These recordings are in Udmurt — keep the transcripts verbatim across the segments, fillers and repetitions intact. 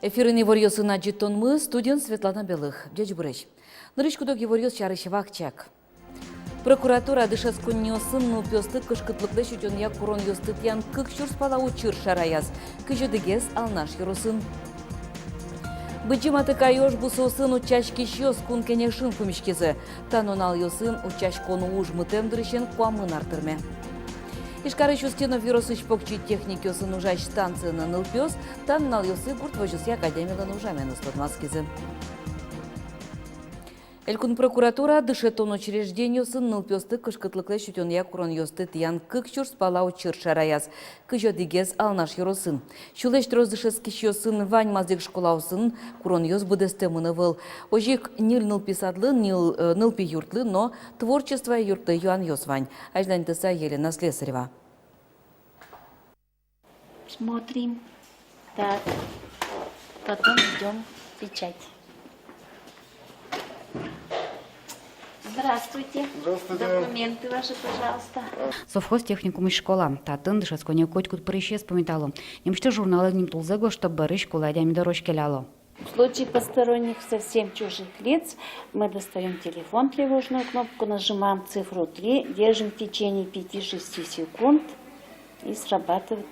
Эфирын иворъёсын адӟытонмы, студиын Светлана Белых. Ӟечбуресь! Нырысь куд-ог иворъёс сярысь вакчияк. Прокуратура дышетсконниосын нылпиосты кышкытлыклэсь утёнъя куронъёсты тӥян кык сюрс пала учыр шараяз. Кызь одӥгез Алнаш ёросын. Быдӟым Атыкай ож бусыосын утчаськисьёс Кун Кенешын пумиськизы. Та нуналъёсын утчаськон уж мытэм дырысен куамын ар тырме. Ижкарысь Устинов ёросысь покчи техникъёсын ужась станциын нылпиос та нуналъёсы гурт возёсъя академилэн ужаменыз тодматскизы. Элькун прокуратура дышетон учреждениосын нылпиосты кышкытлыклэсь утёнъя куронъёсты тӥян кык сюрс пала учыр шараяз. Кызь одӥгез Алнаш ёросын. Сюлэсь трос дышетскисьёсын ваньмаз ик школаосын куронъёс быдэстэмын ӧвӧл. Озьы ик ньыль нылпи садлы, ньыл, э, нылпи юртлы но творчество юртлы юанъёс вань. Азьланьтыса Елена Слесарева. Смотрим. Так. Потом ждём печать. Здравствуйте. Здравствуйте. Документы ваши, пожалуйста. Совхоз техникумысь школа. Татын дышетсконэ котькуд пырисез пумитало. Нимысьтыз журналэн нимтулзэ гожто, бӧрысь кулэ адями дорозь келяло. В случае посторонних, совсем чужих лиц, мы достаём телефон, тревожную кнопку, нажимаем цифру три, держим в течение пяти-шести секунд и срабатывает.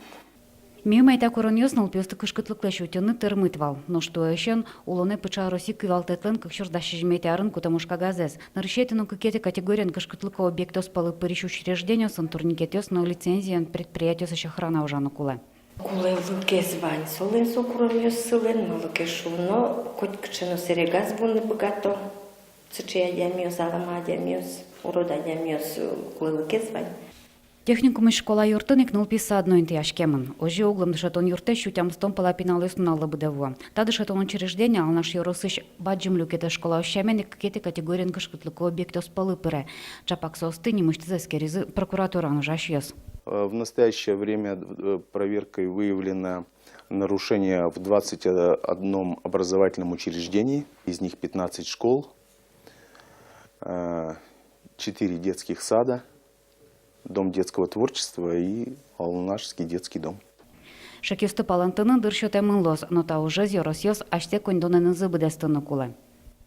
Миым ай та куронъёс нылпиосты кышкытлыклэсь утьыны тырмыт вал. Нош туэысен улонэ пыӵа Россиысь кивалтэтлэн кык сюрс дас сизьыметӥ арын кутэм ужкагазэз. Нырысетӥ но кыкетӥ категориен кышкытлыко объектъёс пӧлы пырись учреждениосын турникетъёс но лицензиен предприятиосысь охрана ужаны кулэ. Кулэлыкез вань солэн со куронъёссылэн, малы ке шуоно, котькыӵе но сэрегаз вуыны быгато. Сыӵе адямиос, алама адямиос, урод адямиос, кулэлыкез вань. Техникумысь школа юртын ик нылпи сад но интыяськемын. Озьы оглом дышетон юртэз сю тямыстон пала пиналъёс нуналлы быдэ вуэ. Та дышетон учреждение Алнаш ёросысь бадӟым люкетэз школаос сямен ик кыкетӥ категориен кышкытлыко объектъёс пӧлы пыре. Чапак соосты нимысьтыз эскеризы прокуратураын ужасьёс. Э, в настоящее время, э, проверкой выявлено нарушение в двадцать одном образовательном учреждении, из них пятнадцать школ, э, четыре детских сада, Дом детского творчества и Алнашский детский дом. Шекъёсты палэнтыны дыр сётэмын луоз, но та ужез ёросъёс асьсэ коньдонэнызы быдэстыны кулэ.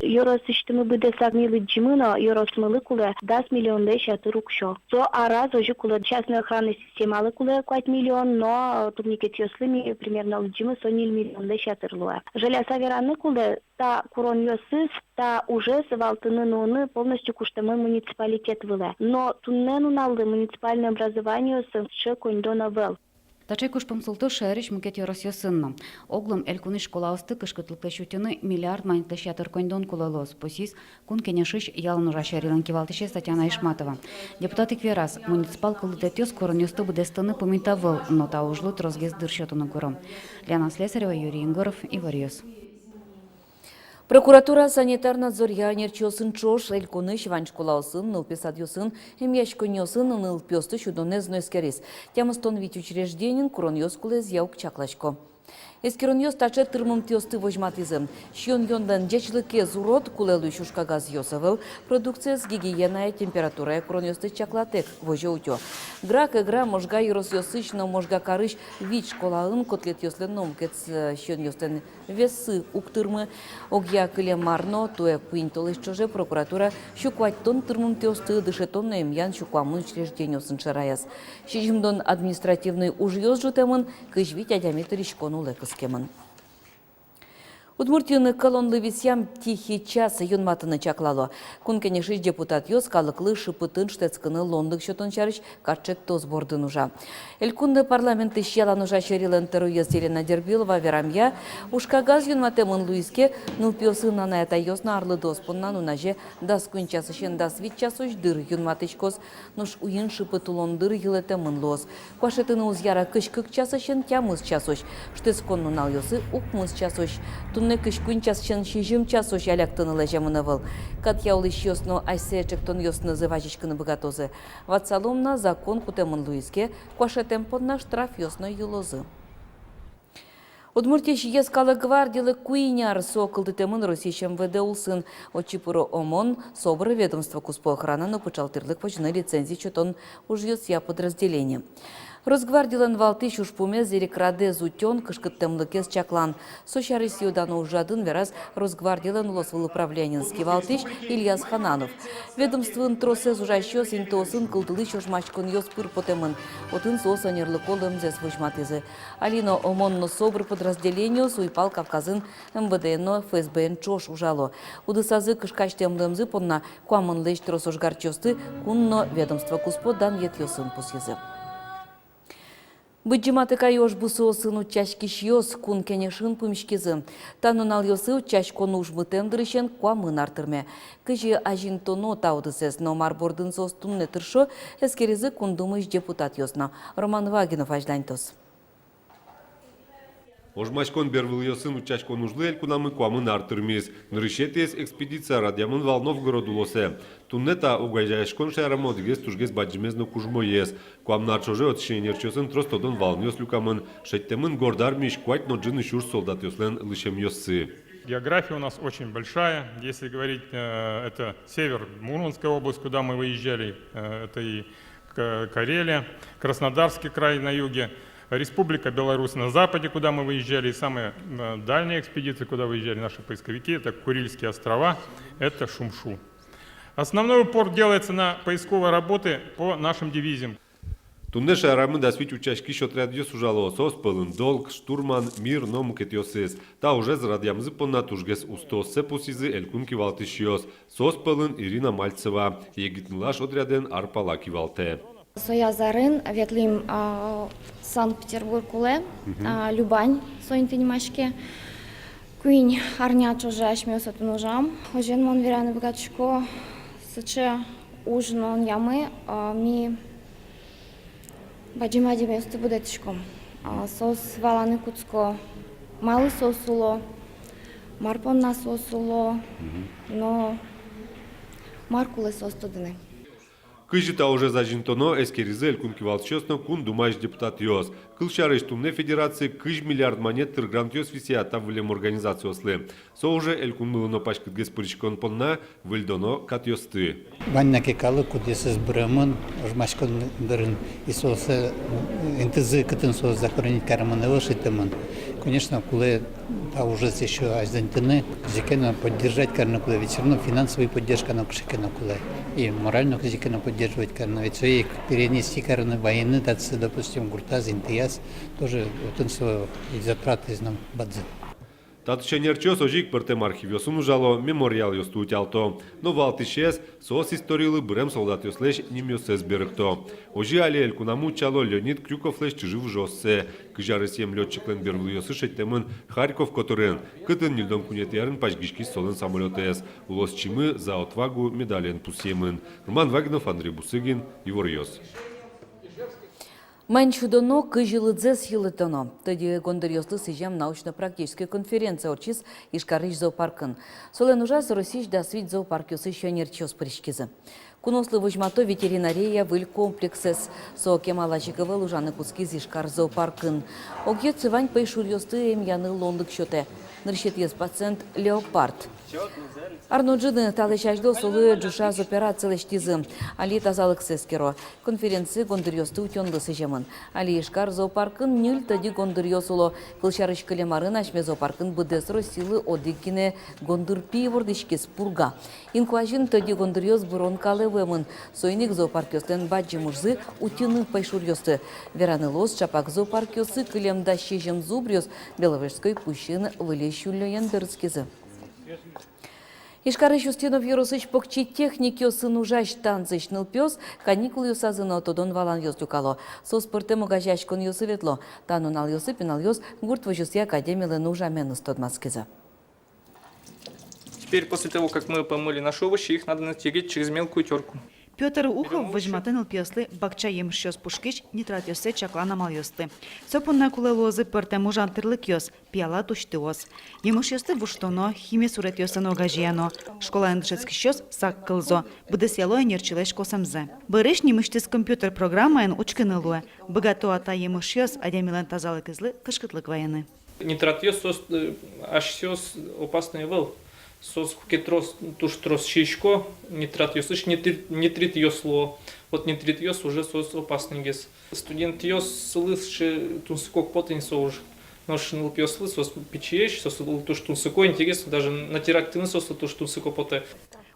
Ёросысьтымы быдэсак ми лыдӟимы но, ёросмылы кулэ дас миллионлэсь ятыр уксё. Со араз озьы кулэ частной охранной системалы кулэ куать миллион, но, э, турникетъёслы ми примерно лыдӟимы, со ньыль миллионлэсь ятыр луэ. Жаляса вераны кулэ, та куронъёсыз, та ужез валтыны нуыны полностью куштэмын муниципалитет вылэ. Но туннэ нуналлы муниципальной образованиосын сыӵе коньдон ӧвӧл. Таӵе кушпум султэ шаерысь мукет ёросъёсын но. Оглом элькунысь школаосты кышкытлыклэсь утьыны миллиард манетлэсь ятыр коньдон кулэ луоз, пусйиз Кун Кенешысь ялан ужась ӧрилэн кивалтӥсез Татьяна Ишматова. Депутат ик вераз, муниципал кылдытэтъёс куронъёсты быдэстыны пумит ӧвӧл, но та ужлы тросгес дыр сётыны куро. Лена Слесарева, Юрий Егоров, Иворъёс. Прокуратура санитар надзоръя ӧнерчиосын ӵош элькунысь вань школаосын, нылпи садъёсын, эмъяськонниосын нылпиосты сюдонэз но эскериз. Тямыстон вить учреждениын куронъёс кулэезъя уг чакласько. Эскеронъёс таӵе тырмымтэосты возьматӥзы: сиён-юонлэн ӟечлыкез урод, кулэ луись ужкагазъёс ӧвӧл, продукциез гигиеная, температурая куронъёсты чаклатэк, возе-утё. Гра, Кегра, Можга ёросъёсысь но Можга карысь вить школаын котлетъёслэн но мукет, э, сиёнъёслэн вессы уг тырмы. Огъя кылем ар но туэ куинь толэзь ӵоже прокуратура сю куатьтон тырмымтэосты дышетон но эмъян сю куамын учреждениосын шараяз. Сизьымдон административной ужъёс ӝутэмын, кызь вить адями тыриськон улэ кыскемын. Удмуртиын кӧлонлы висъям «Тихий час» юнматыны чаклало. Кун Кенешысь депутатъёс калыклы шыпытын шутэтскыны луонлык сётон сярысь катӵектос бордын ужа. Элькун парламентысь ялан ужась ӧрилэн тӧроез Елена Дербилова верамъя, ужкагаз юнматэмын луиз ке, нылпиосын анай-атайёс но арлыдоос понна нуназе дас куинь часысен дас вить часозь дыр юнматӥськоз. Нош уин шыпыт улон дыр йылэтэмын луоз. Куашетыны уз яра кызь кык часысен тямыс часозь, шутэтскон нуналъёсы укмыс часозь. Нокысь куинь часысен сизьым часозь аляктыны лэземын ӧвӧл. Катъя улӥсьёс но асьсэ ӵектонъёсынызы вазиськыны быгатозы. Ватсалом на, закон кутэмын луиз ке, куашетэм понна штрафъёс но йылозы. Удмуртиысь йӧскалык гвардилы куинь ар. Со кылдытэмын Россиысь МВД улсын. Отчы пыро ОМОН, СОБР, ведомство куспо охрана но пыӵал тӥрлык возьыны лицензи сётон ужъёсъя подразделение. Росгвардилэн валтӥсь ужпумез — эрикрадэз утён, кышкыттэмлыкез чаклан. Со сярысь ю-дано ужрадын вераз Росгвардилэн улосвыл управлениеныз кивалтӥсь Ильяс Хананов. Ведомствоын тросэз ужасьёс интыосын кылдылӥсь ожмаськонъёс пыр потэмын. Отын соос ӧнерлыко луэмзэс возьматӥзы. Али но ОМОН но СОБР подразделениос уйпал Кавказын МВД но ФСБ-ен ӵош ужало. Удысазы кышкасьтэм луэмзы понна куамынлэсь трос ожгарчиосты кун но ведомство куспо данъетъёсын пусйизы. Быдӟым Атыкай ож бусыосын утчаськисьёс Кун Кенешын пумиськизы. Та нуналъёсы утчаськон уж мытэм дырысен куамын ар тырме. Кызьы азинтоно та удысэз но мар бордын соос туннэ тыршо, эскеризы Кун Думаысь депутатъёс но. Роман Вагинов азьланьтоз. Ожмаськон бервылъёсын утчаськон ужлы элькунамы куамын ар тырмиз. Нырысетӥез экспедиция радъямын вал Новгород улосэ. Туннэ та огазеяськон шаерамы одӥгез тужгес бадӟымез но кужмоез. Куамын ар ӵоже отысь ӧнерчиосын трос тодон-валанъёс люкамын, шедьтэмын Горд Армиысь куать но ӝыны сюрс солдатъёслэн лысьӧмъёссы. География у нас очень большая. Если говорить, э, это север, Мурманская область, куда мы выезжали, э, это и К-, Карелия, Краснодарский край на юге, Республика Беларусь на западе, куда мы выезжали, и самая, э, дальняя экспедиция, куда выезжали наши поисковики, это Курильские острова, это Шумшу. Основной упор делается на поисковые работы по нашим дивизиям. Туннэ шаерамы дас вить утчаськись отрядъёс ужало, соос пӧлын «Долг», «Штурман», «Мир» но мукетъёсыз. Та ужез радъямзы понна тужгес устооссэ пусйизы элькун кивалтӥсьёс. Соос пӧлын Ирина Мальцева, егит нылаш отрядэн ар пала кивалтэ. Сояз арын ветлӥм, а, Санкт-Петербург улэ, мгм, а, Любань, со инты нимаське. Куинь арня ӵоже асьмеос отын ужам. Озьыен, мон вераны быгатӥсько, сыӵе уж нуонъямы, а, ми бадӟым адямиосты будэтӥськом. А, соос валаны кутско, малы соос уло, мар понна соос уло, мгм, но мар кулэ соос тодыны. Кызьы та ужез азинтоно, эскеризы элькун кивалтӥсьёс но Кун Думаысь депутатъёс. Кылсярысь, туннэ федерацие кызь миллиард манет тыр грантъёс висъя та выллем организациослы. Со уже элькунмылы но паськытгес пыриськон понна выльдоно катъёсты. Вань на ке калык, кудъёсыз быремын ожмаськон дырын, и соослы, э, интызы, кытын соос захоронить каремын, ӧвӧл шедьтэмын. Конечно, кулэ та ужез ещё азинтыны, кызьы ке но поддержать карыны кулэ, ведь всё равно финансовый поддержка но кызьы ке но кулэ. И морально кызьы ке но поддерживать карыны, ведь сое ик перенести карыны, вайыны татчы, допустим, гуртаз, интыяз, тоже отын со и затратаез но бадӟым. Татысь ӧнерчиос озьы ик пӧртэм архивъёсын ужало, мемориалъёсты утялто. Но валтӥсез, соос историлы бырем солдатъёслэсь нимъёссэс берыкто. Озьы али элькунамы утчало Леонид Крюковлэсь чыжы-выжыоссэ. Кызь аресъем лётчиклэн бервылъёсыз шедьтэмын Харьков котырын, кытын ньыльдон куинетӥ арын пазьгиськиз солэн самолётэз. Улосчимы «За отвагу» медален пусъемын. Роман Вагинов, Андрей Бусыгин, «Иворъёс». Маин сюдоно, кызьы лыдзэс йылэтоно. Тӧдьы гондыръёслы сӥзем научно-практической конференция ортчиз Ижкарысь зоопаркын. Солэн ужаз Россиысь дас вить зоопаркъёсысь ӧнерчиос пыриськизы. Куноослы возьмато ветеринария выль комплексэз. Со кемалась ик ӧвӧл ужаны кутскиз Ижкар зоопаркын. Огъетсы вань пӧйшуръёсты эмъяны луонлык сётэ. Нырысетӥез пациент — леопард. Ар но ӝыны талэсь азьло солы ӝушаз операция лэсьтӥзы. Али тазалыксэ эскеро. Конференция гондыръёсты утёнлы сӥземын. Али Ижкар зоопаркын ньыль тӧдьы гондыръёс уло. Кылсярысь, кылем арын асьме зоопаркын быдэс Россилы одӥг гинэ гондыр пи вордӥськиз — Пурга. Инкуазьын тӧдьы гондыръёс бырон калэ вуэмын. Соин ик зоопаркъёслэн бадӟым ужзы — утьыны пӧйшуръёсты. Вераны луоз, ӵапак зоопаркъёсы кылем дас сизьым зубръёс Беловежской пусйын выльысь уллёен берытскизы. Ижкарысь Устинов ёросысь покчи техникъёсын ужась Танзысь нылпиос каникулъёсазы но тодон-валанъёс люкало. Соос пӧртэм огазеяськонъёсы ветло. Та нуналъёсы пиналъёс гурт возёсъя академилэн ужаменыз тодматскизы. Теперь, после того, как мы помыли наши овощи, их надо натереть через мелкую тёрку. Пётр Ухов возьматэ нылпиослы бакча емышъёс пушкысь нитратъёссэ чаклан амалъёсты. Со понна кулэ луозы пӧртэм ужан тырлыкъёс, пияла тусьтыос. Емышъёсты вуштоно, химия суретъёсын огазеяно. Школаын дышетскисьёс сак кылзо, быдэсъяло ӧнерчилэсь косэмзэ. Бӧрысь нимысьтыз компьютер программаен учкыны луэ, быгато-а та емышъёс адямилэн тазалыкезлы кышкытлык вайыны. Нитратъёс соос, э, асьсэос опасной ӧвӧл. Соос куке трос, туж трос сисько, нитратъёсысь, нитрит-, нитритъёс луо. Вот нитритъёс уже соос опасныйгес. Студентъёслы сыӵе тунсыко уг поты ини со уж. Нош нылпиослы, соос пичиесь, соослы туж тунсыко, интересно, даже натирать карыны соослы туж тунсыко потэ.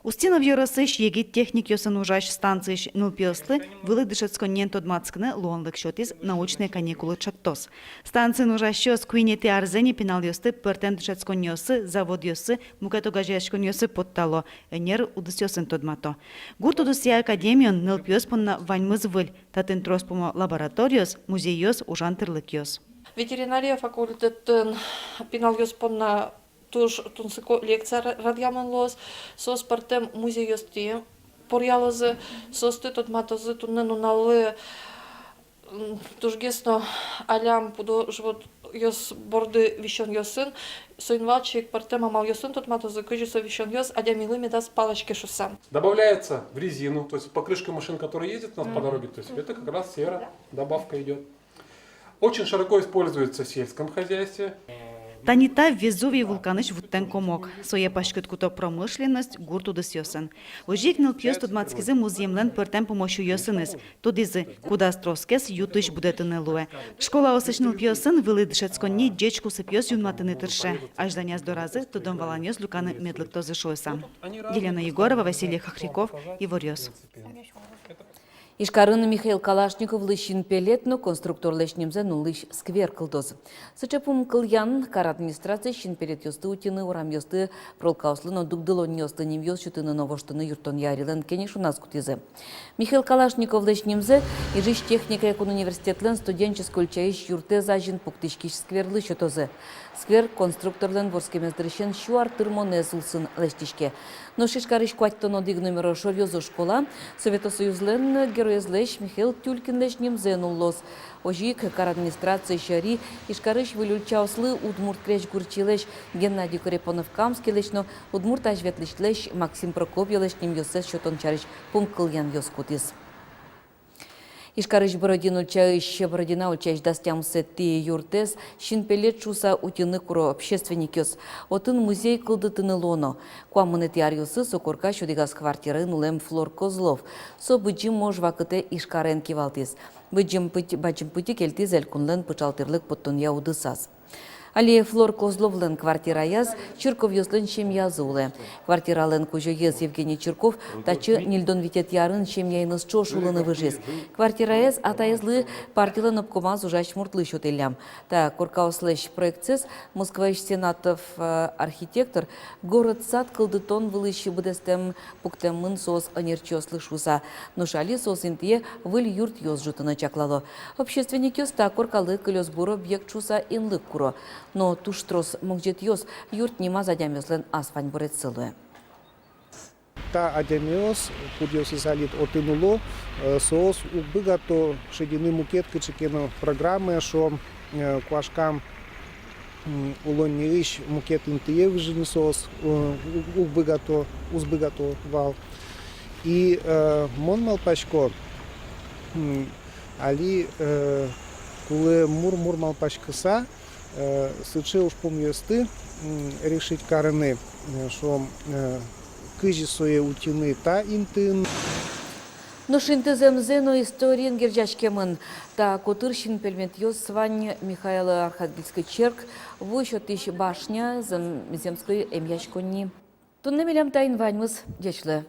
Устинов ёросысь егит техникъёсын ужась станциысь нылпиослы вылӥ дышетсконниен тодматскыны луонлык сётӥз научной каникулы чектос. Станциын ужасьёс куинетӥ арзэ ни пиналъёсты пӧртэм дышетсконниосы, заводъёсы, мукет огазеяськонъёсы поттало, ӧнер удысъёсын тодмато. Гурт удысъя академиын нылпиос понна ваньмыз выль, татын трос пумо лабораториос, музейёс, ужан тырлыкъёс. Ветеринария факультетын пиналъёс понна туж тунсыко лекция ра-, радъямын луоз. Соос пӧртэм музейёстӥ поръялозы, соосты тодматозы туннэ нуналлы, м, тужгес но алям пудо-животъёс борды висёнъёсын. Соин валче ик пӧртэм амалъёсын тодматозы, кызьы со висёнъёс адямилы медаз палаське шуыса. Добавляется в резину, то есть в покрышке машин, которые ездят у нас по дороге, то есть это как раз сера добавка идёт. Очень широко используется в сельском хозяйстве. Тани та Везувий вулканысь вуттэм комок. Сое паськыт куто промышленность, гурт удысъёсын. Озьы ик нылпиос тодматскизы музъемлэн пӧртэм пумо сюйёсыныз. Тодӥзы, кудаз тросгес ю-тысь будэтыны луэ. Школаосысь нылпиосын вылӥ дышетсконни ӟеч кусыпъёс юнматыны тырше. Азьланяз доразы тодон-валанъёс люканы мед лыктозы шуыса. Елена Егорова, Василий Хохряков, «Иворъёс». Ижкарын Михаил Калашниковлы синпелет но конструкторлэсь нимзэ нуллӥсь сквер кылдоз. Сыӵе пумкылъян кар администрациысь синпелетъёсты утьыны, урамъёсты, пролкаослы но дугдылонниослы нимъёс сётыны но воштыны юрттонъя ӧрилэн кенешоназ кутӥзы. Михаил Калашниковлэсь нимзэ Ижысь техникая кун университетлэн студенческой ульчаысь юртэз азьын пуктӥськись скверлы сётозы. Сквер конструкторлэн вордскемез дырысен сю ар тырмонэз улсын лэсьтӥське. Нош Ижкарысь куатьтон одӥг номеро шоръёзо школа Совето Союзлэн Героезлэсь Михаил Тюлькинлэсь нимзэ нуллоз. Озьы ик кар администрациысь ӧри Ижкарысь выль ульчаослы, удмурт крезьгурчилэсь Геннадий Корепанов-Камскийлэсь но удмурт азьветлӥсьлэсь Максим Прокопьелэсь нимъёссэс сётон сярысь пумкылъянъёс кутӥз. Ижкарысь Бородин ульчаысь, Бородина ульчаысь дас тямысэтӥ юртэз синпелет шуыса утьыны куро общественникъёс. Отын музей кылдытыны луоно. Куамынэтӥ аръёсы со коркась одӥгаз квартираын улэм Флор Козлов. Со Быдӟым ож вакытэ Ижкарен кивалтӥз. Быдӟым пыт-, Бадӟым пытьы кельтӥз элькунлэн пыӵал тӥрлык поттонъя удысаз. Али Флор Козловлэн квартираяз Чирковъёслэн семьязы улэ. Квартиралэн кузёез Евгений Чирков татчы ньыльдон витетӥ арын семьяеныз ӵош улыны выжиз. Квартираез атаезлы партилэн обкомаз ужась муртлы сётӥллям. Та коркаослэсь проектсэс Москваысь Сенатов, э, архитектор город-сад кылдытон вылысь быдэстэм пуктэмын соос ӧнерчиослы шуыса. Нош али соос интые выль юртъёс ӝутыны чаклало. Общественникъёс та коркалы кылёсбур объект шуыса инлык куро. Но туж трос могӟетъёс юрт нимаз адямиослэн ас ваньбуретсы луэ. Та адямиос, кудъёсыз али отын уло, э, соос уг быгато шедьыны мукет кыӵе ке но программае, шуом, э, куашкам м, улонниысь мукет интые выжыны соос, э, у-, уг быгато, уз быгато вал. И, э, мон малпасько, м, али, э, кулэ мур-мур малпаськыса, э, сыӵе ужпумъёсты, м, решить карыны, э, шуом, э, кызьы сое утьыны та интыын. Нош инты зэмзэ но историен герӟаськемын. Та котыр синпельметъёс вань: Михаило-Архангельской черк, ву сётӥсь башня, зем-, земской эмъяськонни. Туннэ милям таин ваньмыз. Ӟеч луэ.